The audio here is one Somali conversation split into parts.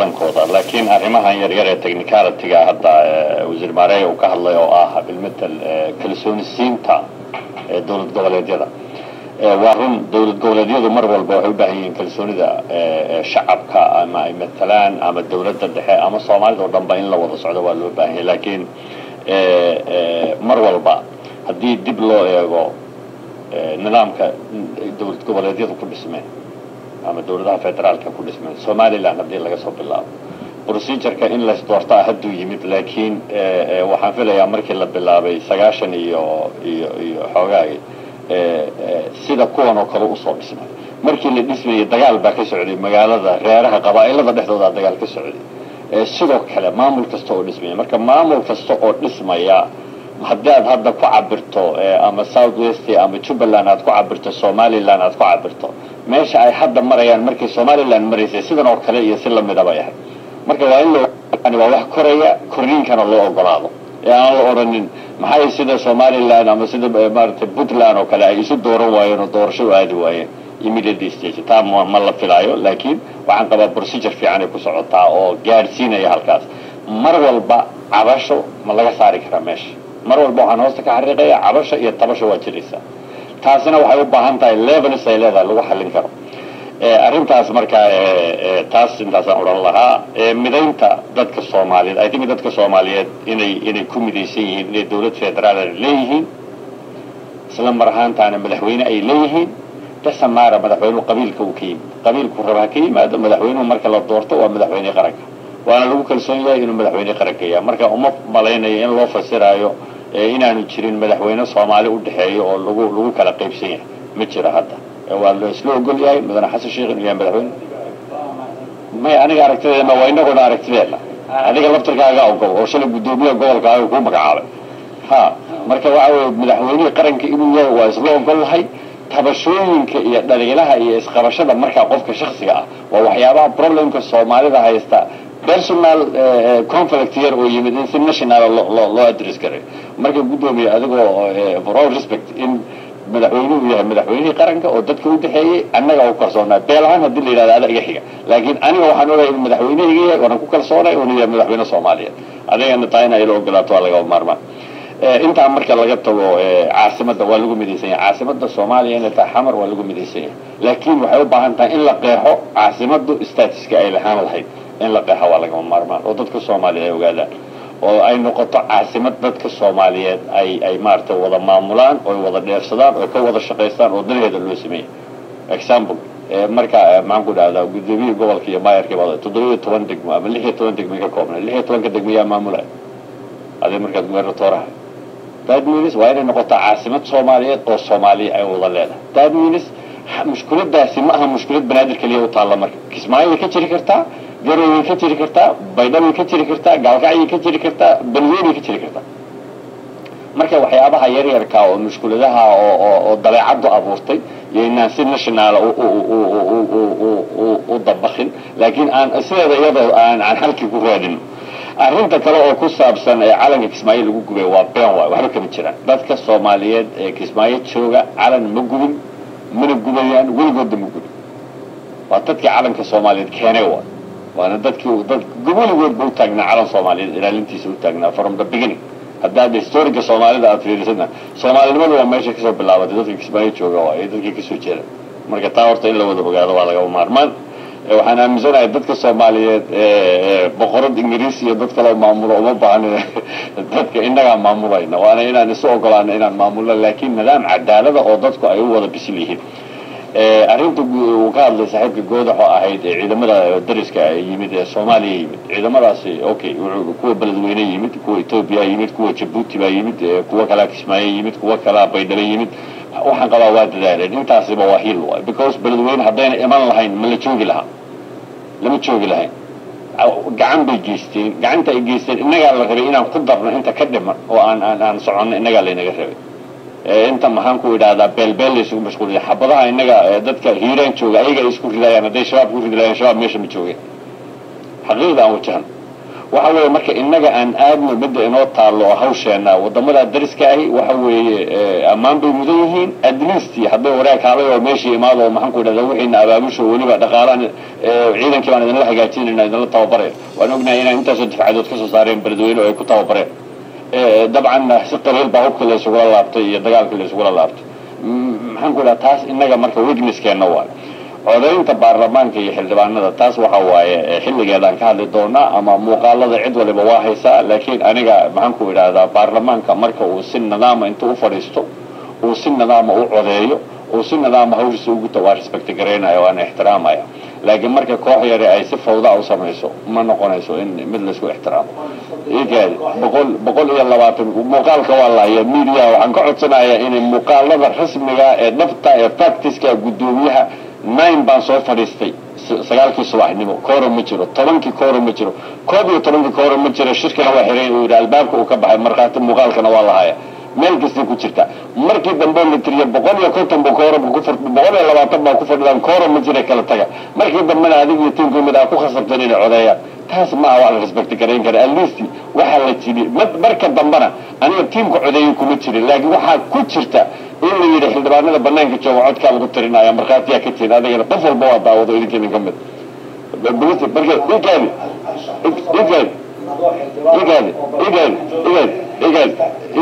Badankooda, laakiin arrimahan yaryar ee technicality-ga hadda wasiir Maareeya uu ka hadlay oo ah bilmetel kalsooni siinta dowlad goboleedyada, waa run. Dowlad goboleedyadu mar walba waxay u baahan yihiin kalsoonida shacabka ama ay matalaan ama dowladda dhexe ama Soomaalida oo dhan ba in la wada socdo waa loo baahan yahay. Laakiin mar walba haddii dib loo eego nidaamka dowlad goboleedyadu ku dhismeen ama dowladaha federaalka ku dhismeen, Somaliland haddii laga soo bilaabo, procedure-ka in lays doortaa hadduu yimid, laakiin waxaan filayaa markii la bilaabay 90 iyo xoogaagi sida kuwan oo kale usoo dhismay. Markii la dhismayay dagaal baa ka socday magaalada, reeraha qabaa'ilada dhexdooda dagaal ka socday. Sidoo kale maamul kasta oo dhismaya, marka maamul kasta oo dhismaya haddii aad hadda ku cabirto ama South West ama Jubbaland aad ku cabirto, Somaliland aad ku cabirto, meesha ay hadda marayaan markay Somaliland maraysay sidan oo kale iyo si lamida bay ahayd. Marka waa in loo waa wax koraya, korriinkana loo ogolaado ee aan la odhanin maxay sida Somaliland ama sida maaragtay Puntland oo kale ay isu dooran waayeen oo doorasho u aadi waayeen immediately stage. Taa ma la filaayo, laakiin waxaan qabaa procedure fiican ay ku socotaa oo gaadhsiinaya halkaas. Mar walba cabasho ma laga saari karaa meesha. Mar walba waxaan hoosta ka xariiqaya cabasho iyo tabasho waa jiraysaa, taasina waxay u baahan tahay levels ay leedahay lagu xallin karo arrintaas. Marka taas intaasaan odhan lahaa. Midaynta dadka Soomaaliyeed, I think dadka Soomaaliyeed inay ku midaysan yihiin inay dowlad federaal leeyihiin, isla mar ahaantaana madaxweyne ay leeyihiin. Dasamaara madaxweynuhu qabiilka uu ka yimid, qabiilku raba ha ka yimaado, madaxweynuhu marka la doorto waa madaxweyne qaranka, waana lagu kalsoon yahay inuu madaxweyne qaranka yahay. Marka uma malaynayo in loo fasiraayo inaanu jirin madaxweyne Soomaali u dhexeeyo oo lagu kala qaybsan yahay. Ma jiro hadda, waa la isla ogol yahay mudane Xasan Sheekh inuu yahay madaxweyne. May, aniga aragtideena waa inaguna aragtideena, adiga laftirkaaga ogol oo shalay guddoomiyaha gobolkaaga kuu magacaabay ha. Marka waxa weye madaxweynihii qaranka inuu yahay waa isla ogol lahay. Tabashooyinka iyo dhaliilaha iyo isqabashada markaa qofka shaksiga ah waa waxyaabaha problemka Soomaalida haysta, personal conflict yar oo yimid in si national loo address garayo. Marka guddoomiye, adigoo for all respect, in madaxweynuhu yahay madaxweynihii qaranka oo dadka u dhexeeyey, annaga u kalsoonaa. Beel ahaan haddii la yidhahdo ada iga xiga, laakiin aniga waxaan ogahay inuu madaxweynehayga yahay, waana ku kalsoonay inuu yahay madaxweyne Soomaaliyeed. Adigana taa in ay la ogolaato waa lagama maarmaan. Intaa marka laga tago, caasimadda waa lagu midaysan yahay. Caasimadda Soomaaliya inay tahay Xamar waa lagu midaysan yahay, laakiin waxay u baahan tahay in la qeexo caasimaddu statuska ay lahaan lahayd. In la qeexo waa lagama maarmaan oo dadka Soomaaliya ay ogaadaan oo ay noqoto caasimad dadka Soomaaliyeed ay maaragtay wada maamulaan oo wada dheefsadaan oo ka wada shaqaystaan oo danaheeda loo sameeyey. Example, marka maxaan ku dhahdaa, guddoomiyihii gobolka iyo maayarkii baa 17 degmo ama 16 degmo ka koobnay. 16-ka degmo yaa maamulaya? Adi markaad gubernatoraha. That means waa inay noqotaa caasimad Soomaaliyeed oo Soomaaliya ay wada leedahay. That means mushkuladaasi ma aha mushkulad Banaadir keliya u taalla. Marka Kismaayo ka jiri kartaa, Garowe ka jiri kartaa, Baydhabo ka jiri kartaa, Gaalkacyay ka jiri kartaa, Beledweyne ka jiri kartaa. Marka waxyaabaha yaryarka oo mushkuladaha oo dabeecaddu abuurtay iyo inaan si national u dabakin, laakiin aan sideeda iyadoo aan halkii ku raadino. Arrinta kale oo ku saabsan ee calanka Kismaayo lagu gubay waa been waay, waxba kama jiraan. Dadka Soomaaliyeed ee Kismaayo jooga calan ma gubin, mana gubayaan, weligoodna ma gubin. Waa dadkii calanka Soomaaliyeed keenay waay, waana dadkii dad weligoodba u taagnaa calan Soomaaliyeed ilaalintiisa u taagnaa from the beginning. Haddaad historiga Soomaalida aad fiirisadna, Soomaalinimadu waa meesha kasoo bilaabatay dadka Kismaayo jooga waay iyo dadkii kasoo jeeda. Marka taa horta in la wada ogaado waa lagama maarmaan. Waxaan aaminsanahay dadka Soomaaliyeed boqorad Ingiriis iyo dad kaloo maamulo uma baahna. Dadka innagaa maamulayna, waana inaan isu ogolaano inaan maamulno, laakiin nidaam cadaalada oo dadku ay u wada bisil yihiin. Arrinta uu ka hadlay saaxiibka Goodax oo ahayd ciidamada dariska yimid ee Soomaaliya yimid, ciidamadaasi okay, kuwa Beledweyne yimid, kuwa Etoobiya yimid, kuwa Jabuuti baa yimid, kuwa kalaa Kismaayo yimid, kuwa kalaa Baydhabo yimid, waxaan qabaa waa dadaaleen. Intaasiba waa hiil waay, because Beledweyne haddayna iman lahayn ma la joogi lahaa? Lama joogi lahayn. Gacan bay geysteen, gacanta ay geysteen innagaa la rabay inaan ku darno inta ka dhiman oo aan soconno. Innagaa laynaga rabay inta maxaan ku idhahdaa beelbeel la isugu mashquuliya xabadaha. Innaga dadka Hiiraan jooga ayaga ay isku ridayaan. Hadday Shabaab ku ridi lahayen, Shabaab meesha ma joogeen. Xaqiiqda aan wajahno. Waxa weeye marka innaga aan aadno midda inoo taallo oo hawsheenna waddamada dariska ahi waxa weeye ammaan bay mudan yihiin. At least hadday waraag kaalay oo meeshii imaado oo maxaan ku idhahdaa wixiina abaabusho weliba dhaqaalaan ciidankii baan idinla hagaajinayna, idinla tababareen. Waan ognahay inaan intaasoo difcadood kasoo saareen Beledweyne oo ay ku tababareen. Dabcan si qaliil baa hubka la isugula laabtay iyo dagaalka la isugula laabtay. Maxaan ku idhaha, taas innaga marka weaknesskeenna waayo. Codaynta baarlamaanka iyo xildhibaanada taas waxa waaye xilligeedaan ka hadli doonaa ama muuqaalada cid waliba waa haysaa. Laakiin aniga maxaan ku idhahdaa, baarlamaanka marka uu si nidaama intuu u fadhiisto, uu si nidaama u codeeyo, uu si nidaama hawshiisa ugu waa respect garaynaya, waana ixtiraamaya. Laakiin marka koox yare ay si fawda u samayso, ma noqonayso in mid laisku ixtiraamo. Ikaadi, 120 muuqaalka waa lahaya media. Waxaan ka codsanayaa inay muuqaalada rasmiga ee dhabta ee practiceka guddoomiyaha 9 baan soo fadhiistay 9-kii subaxnimo, quorum ma jiro. 10-kii quorum ma jiro, 11-kii quorum ma jiro, shirkina waa xiray uu yidhi, albaabka uu ka baxay. Markhaati muuqaalkana waa lahaya, meel kastay ku jirta. Markii dambe la tiriyo 150 buu quorumka ku far, 120 baa ku fadhidaan, quorum ma jira, kala taga. Markii dambena adig iyo tiimka mid aa ku khasabteen inay codeeyaan. Taas ma aha wax la respect garayn kara. At least waxaa la jiri marka dambena aniga tiimka codeeyay kuma jirin, laakiin waxaa ku jirta in la yidhi xildhibaanada banaanka jooga codkaa lagu tirinaya, markhaatiyaa ka tihin adigana, qof walba waa daawado idinka idin ka mid. Marka ikaadi, ikaadi, ikaadi, ikaadi, ikaadi, ikaadi,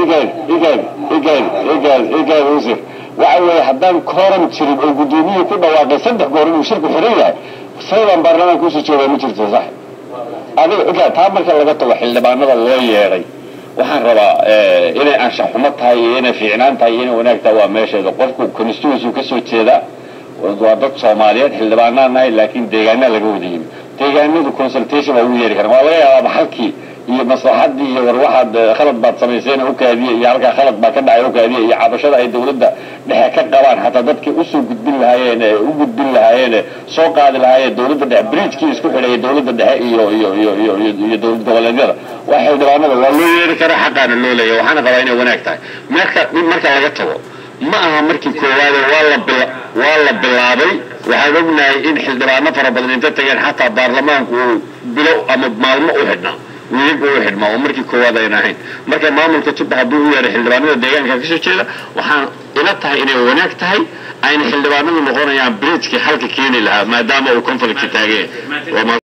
ikaadi, ikaadi, ikaadi, ikaadi, ikaadi, wasiir. Waxa weeye haddaan quorum jirin oo guddoomiyuhu ku dhawaaqay saddex goor inuu shirku xiran yahay, sababaan baarlamaanka usoo joogaa ma jirto. Sax adiga ogaa. Taa marka laga tago, xildhibaanada loo yeedhay waxaan rabaa inay anshax xumo tahay iyo inay fiicnaan tahay iyo inay wanaag tahay waa meesheeda. Qofku constituency kasoo jeedaa, waa dad Soomaaliyeed, xildhibaanaan nahay, laakiin deegaanaa laga wada yimi. Deegaanadu consultation waa ugu yeeri karaan, waa laga yaabaa xalkii iyo maslaxadii iyo war waxaad khalad baad samayseen u kaadiye, iyo halkaa khalad baa ka dhacay u kaadiye, iyo cabashada ay dawladda dhexe ka qabaan xataa dadkii usoo gudbin lahaayeen ee u gudbin lahaayeen ee soo qaadi lahaayeen dawladda dhexe, bridgekii isku xidhayay dawladda dhexe iyo dowlad goboleedyada waa xildhibaanada. Waa loo yeeri karaa, xaqaana loo leeyahay, waxaana qabaa inay wanaag tahay. Marka laga tago, ma aha markii koowaade waa la bilaabay. Waxaan ognahay in xildhibaano fara badan inta tageen xataa baarlamaanku uu bilo ama maalmo u xidhnaa, wiig uu xidhmaa, oo markii koowaad ayna ahayn. Marka maamulka Jubba hadduu u yeeray xildhibaanada deegaanka kasoo jeeda, waxaan ila tahay inay wanaag tahay, ayna xildhibaanadu noqonayaan bridgekii halka keeni lahaa maadaama uu conflict taagan yahay.